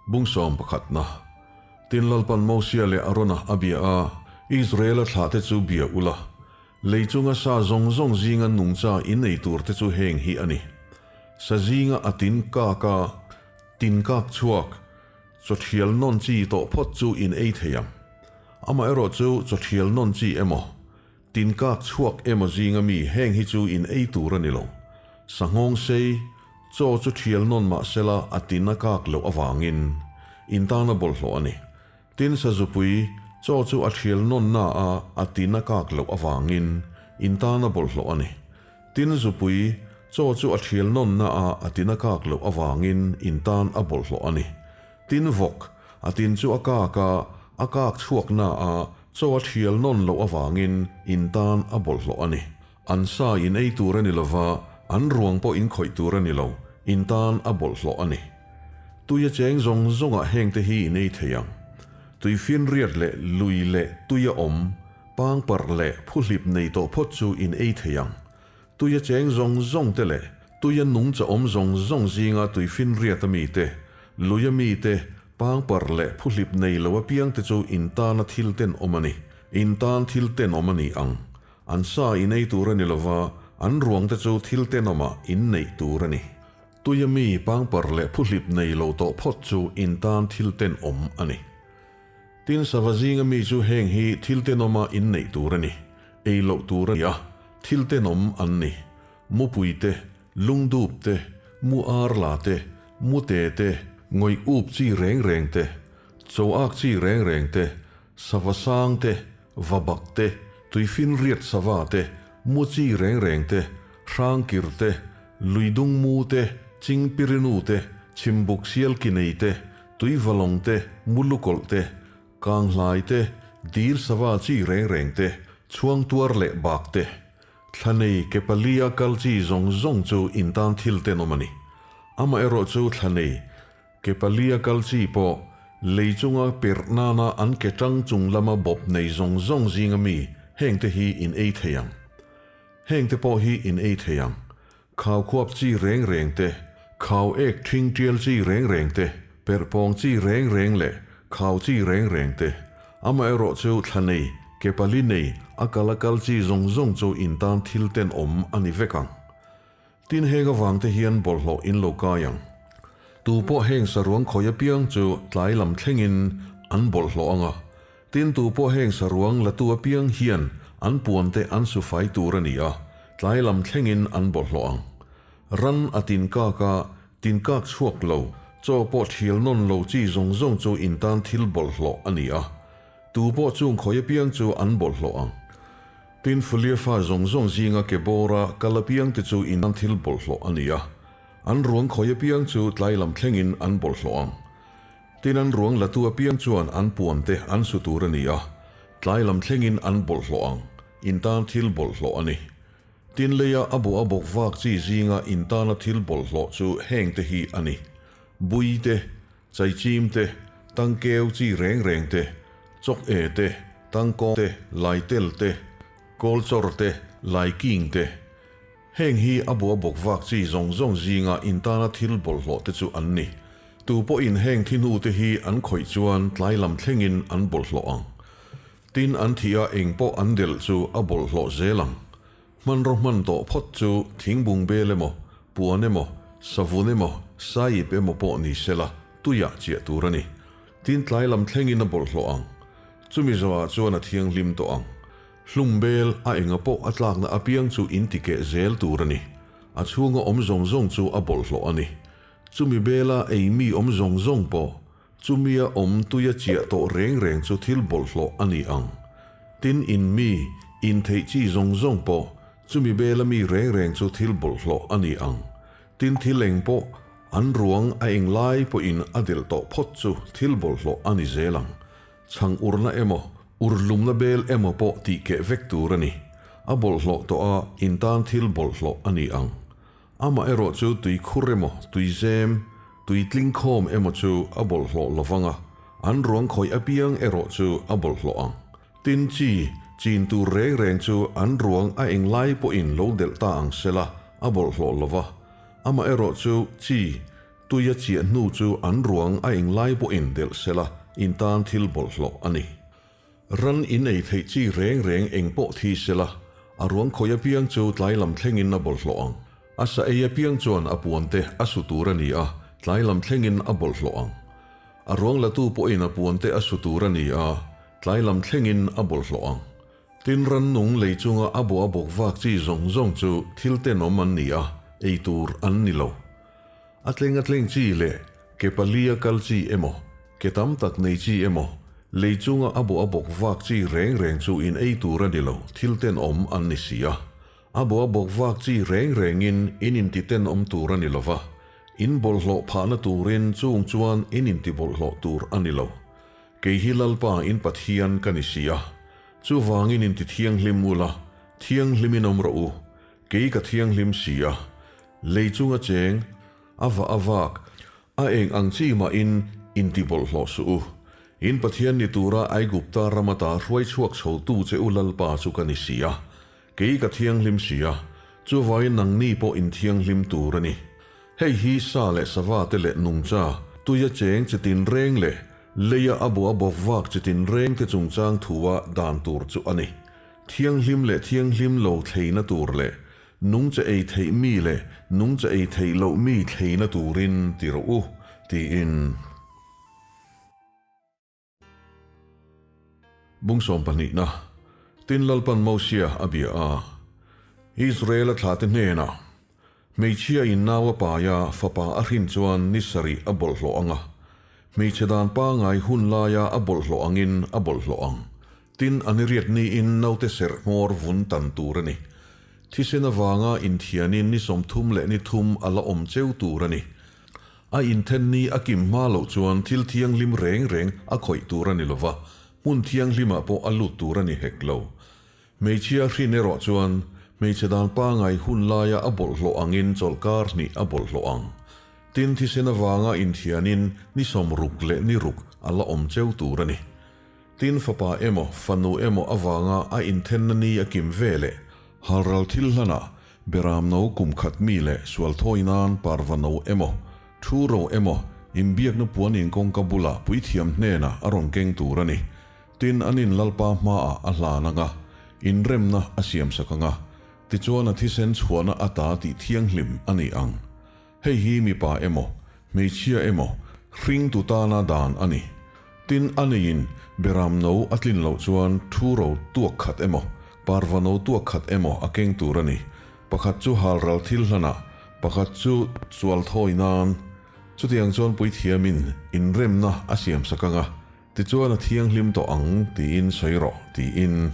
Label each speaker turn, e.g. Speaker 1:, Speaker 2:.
Speaker 1: Bung sawm pakhatna. Tin Lalpan Mosia leh Arona a bia a, Israela thlahte chu bia ula, lei chunga sa zawng zawng zinga nungcha in ei turte chu heng hi a ni. Sa zinga a tin kak a, tin kak chhuak, chawthial nawn chi tawh phawt chu in ei thei ang. Amaherawh chu chawthial nawn chi emaw, Tin kak chhuak emaw zinga mi heng hi chu in ei tur a ni lo. Sanghawng sei, chaw chu thial nawn mah sela a tin a kak loh avangin in tan a bawlhhlawh a ni. Tin sazupui, chaw chu a thial nawn na a a tin a kak loh avangin in tan a bawlhhlawh a ni. Tin zupui, chaw chu a thial nawn na a a tin a kak loh avangin in tan a bawlhhlawh a ni. Tin vawk, a tin chu a kak a, a kak chhuak na a, chaw a thial nawn loh avangin in tan a bawlhhlawh a ni. An sa in ei tur a ni lova, an ruang pawh in khawih tur a ni lo, in tan a bawlhhlawh a ni. Tui a cheng zawng zawngah hengte hi in ei thei ang. Tui finriat leh lui leh tui a awm, pangparh leh phuhlip nei tawh phawt chu in ei thei ang. Tui a cheng zawng zawng te leh tui a nungcha awm zawng zawng zinga tui finriat a mi te, lui a mi te, pangpar leh phuhlip nei lo apiang te chu in tana thil tenawm a ni. In tan thil tenawm a ni ang. An sa in ei tur a ni lova, an ruang te chu thil tenawmah in neih tur a ni. Tui a mi pangpar leh phuhlip nei lo tawh phawt chu in tan thil tenawm a ni. Tin sava zinga mi chu heng hi thil tenawma in neih tur a ni. Ei loh tur a ni a, thil tenawm an ni. Mupui te, lungdup te, mu ar la te, mu te te, ngawih up chi reng reng te, chaw ak chi reng reng te, sava sang te, va bak te, tuifinriat sava te, mu chi reng reng te, hrangkir te, luidung mu te, chingpirinu te, chhimbuk sial ki nei te, tuivalawng te, mu lukawlh te, Kanghlai te, dil sava chi reng reng te, chhuang tuar leh bak te, thlanei ke palia kal chi zawng zawng chu in tan thil tenawm a ni. Amaherawh chu thlanei ke palia kal chi pawh lei chunga perh nana an ke tang chung lama bawp nei zawng zawng zinga mi heng te hi in ei thei ang. Heng te pawh hi in ei thei ang. Khau khuap chi reng reng te, khau ek ṭhing ṭial chi reng reng te, perhpawng chi reng reng leh khau chi reng reng te, amaherawh chu thla nei, ke pali nei, a kal a kal chi zawng zawng chu in tan thil tenawm a ni vek ang. Tin heng avang te hian bawlhhlawh in lo kai ang. Tu pawh heng saruang khawi apiang chu tlai lam thlengin an bawlhhlawh ang a, Tin tu pawh heng saruang latu apiang hian an puante an su fai tur a ni a, tlai lam thlengin an bawlhhlawh ang. Ran a tin kak a, tin kak chhuak lo, chaw pawh thial nawn lo chi zawng zawng chu in tan thil bawlhhlawh a ni a, tu pawh chung khawi apiang chu an bawlhhlawh ang. Tin Fulia fa zawng zawng zinga ke bawra kal apiang te chu in tan thil bawlhhlawh a ni a, an ruang khawi apiang chu tlai lam thlengin an bawlhhlawh ang. Tin an ruang latu apiang chuan an puante an su tur a ni a, tlai lam thlengin an bawlhhlawh ang, in tan thil bawlhhlawh a ni. Tin leia a bawh a bawk vak chi zinga in tana thil bawlhhlawh chu hengte hi a ni, bui te, chaichim te, tangkeu chi reng reng te, chawk e te, tangkawng te, laitel te, kawlchawr te, laiking te. Heng hi a bua bawk vak chi zawng zawng zinga in tana thil bawlhhlawh te chu an ni. Tu pawhin heng thi hnu te hi an khawih chuan tlai lam thlengin an bawlhhlawh ang. Tin an thih a eng pawh an delh chu a bawlhhlawh zel ang. Hmanraw hman tawh phawt chu thingbung bel emaw, puan emaw, savun emaw, saip emaw pawh ni sela tuiah chiah tur a ni. Tin tlai lam thlengin a bawlhhlawh ang. Chumi zawhah chuan a thianghlim tawh ang. Hlum bel a enga pawh a tlakna apiang chu in ti keh zel tur a ni. A chhunga awm zawng zawng chu a bawlhhlawh a ni. Chumi bela ei mi awm zawng zawng pawh, chumia awm tuia chiah tawh reng reng chu thil bawlhhlawh a ni ang. Tin in mi, in theih chi zawng zawng pawh, chumi bela mi reng reng chu thil bawlhhlawh a ni ang. Tin thil eng pawh, an ruang a eng lai pawhin a delh tawh phawt chu thil bawlhhlawh a ni zel ang. Chhang urna emaw, urlumna bel emaw pawh tih keh vek tur a ni. A bawlhhlawh tawh a, in tan thil bawlhhlawh a ni ang. Amah erawh chu tui khur emaw, tui zem, tui tling khawm emaw chu a bawlhhlawh lo vang a, an ruang khawih apiang erawh chu a bawlhhlawh ang. Tin chi, chin tur reng reng chu an ruang a eng lai pawhin lo delh ta ang sela, a bawlhhlawh lo va. Amah erawh chu chi, Tuia chiah hnu chu an ruang a englai pawhin delh sela in tan thil bawlhhlawh a ni. Ran in ei theih chi reng reng eng pawh thi sela, a ruang khawih apiang chu tlai lam thlengin a bawlhhlawh ang. A sa ei apiang chuan a puan te a su tur a ni a, tlai lam thlengin a bawlhhlawh ang. A ruang latu pawhin a puan te a su tur a ni a, tlai lam thlengin a bawlhhlawh ang. Tin rannung lei chunga a bawh a bawk vak chi zawng zawng chu thil tenawm an ni a, ei tur an ni lo. A tleng a tleng chi leh ke palia kal chi emaw, ke tam tak nei chi emaw, lei chunga a bawh a bawk vak chi reng reng chu in ei tur a ni lo, thil tenawm an ni si a. A bawh a bawk vak chi reng rengin in inti tenawm tur a ni lo va, in bawlhhlawh phahna turin chung chuan in inti bawlhhlawh tur a ni lo. Kei hi Lalpa in Pathian ka ni si a, chuvangin in ti thianghlim ula, thianghlimin awm rawh u, kei ka thianghlim si a. Lei chunga cheng, a vah a vak, a eng ang chi mahin in ti bawlhhlawh suh u. In Pathian ni tura Aigupta ram ata hruai chhuak chhotu che u Lalpa chu ka ni si a, kei ka thianghlim si a, chuvangin nangni pawh in thianghlim tur a ni. Hei hi sa leh sava te leh nungcha, tuia cheng chi tinreng leh leia a bua bawk vak chi tinreng te chungchang thua dan tur chu a ni. Thianghlim leh thianghlim lo thleina tur leh nungcha ei theih mi leh nungcha ei theih loh mi thleina turin ti rawh u, tiin. Bung sawm pahnihna, Tin Lalpan Mosia a bia a, Israel-a thlate hnenah, Hmeichhia in nau a pai a, fapa a hrin chuan ni sarih a bawlhhlawh ang a, hmeichhe dan pangai hun laia a bawlhhlawh angin a bawlhhlawh ang. Tin, a ni riat niin naute serh hmawr vun tan tur a ni. Thisen avanga inthianin ni 30 leh ni thum a la awm cheu tur a ni. A inthen ni a kim hma loh chuan thil thianghlim reng reng a khawih tur a ni lova, hmun thianghlimah pawh a lut tur a ni hek lo. Hmeichhia hrin erawh chuan hmeichhe dan pangai hun laia a bawlhhlawh angin chawlhkar hnih a bawlhhlawh ang. Tin, thisen avanga inthianin ni 60 leh ni ruk a la awm cheu tur a ni. Tin, fapa emaw fanu emaw avanga a inthenna ni a kim ve leh halral thil hlanah Beram no kum khat mi leh sual thawi nan parva no emaw, thu ro emaw, inbiakna puan in kawngka bulah puithiam hnenah a rawn keng tur a ni. Tin, an in Lalpa hmaah a hlan ang a, inremna a siamsak ang a, tichuan a thisen chhuahna ata tih thianghlim a ni ang. Hei hi mipa emaw, hmeichhia emaw, hringtu tana dan a ni. Tin, a neiin beram no a tlin loh chuan thu ro tuak khat emaw, parva no tuak khat emaw a keng tur a ni. Pakhat chu halral thil hlanah, pakhat chu sual thawi nan. Chutiang chuan puithiamin inremna a siamsak ang a, tichuan a thianghlim tawh ang tiin sawi rawh, tiin.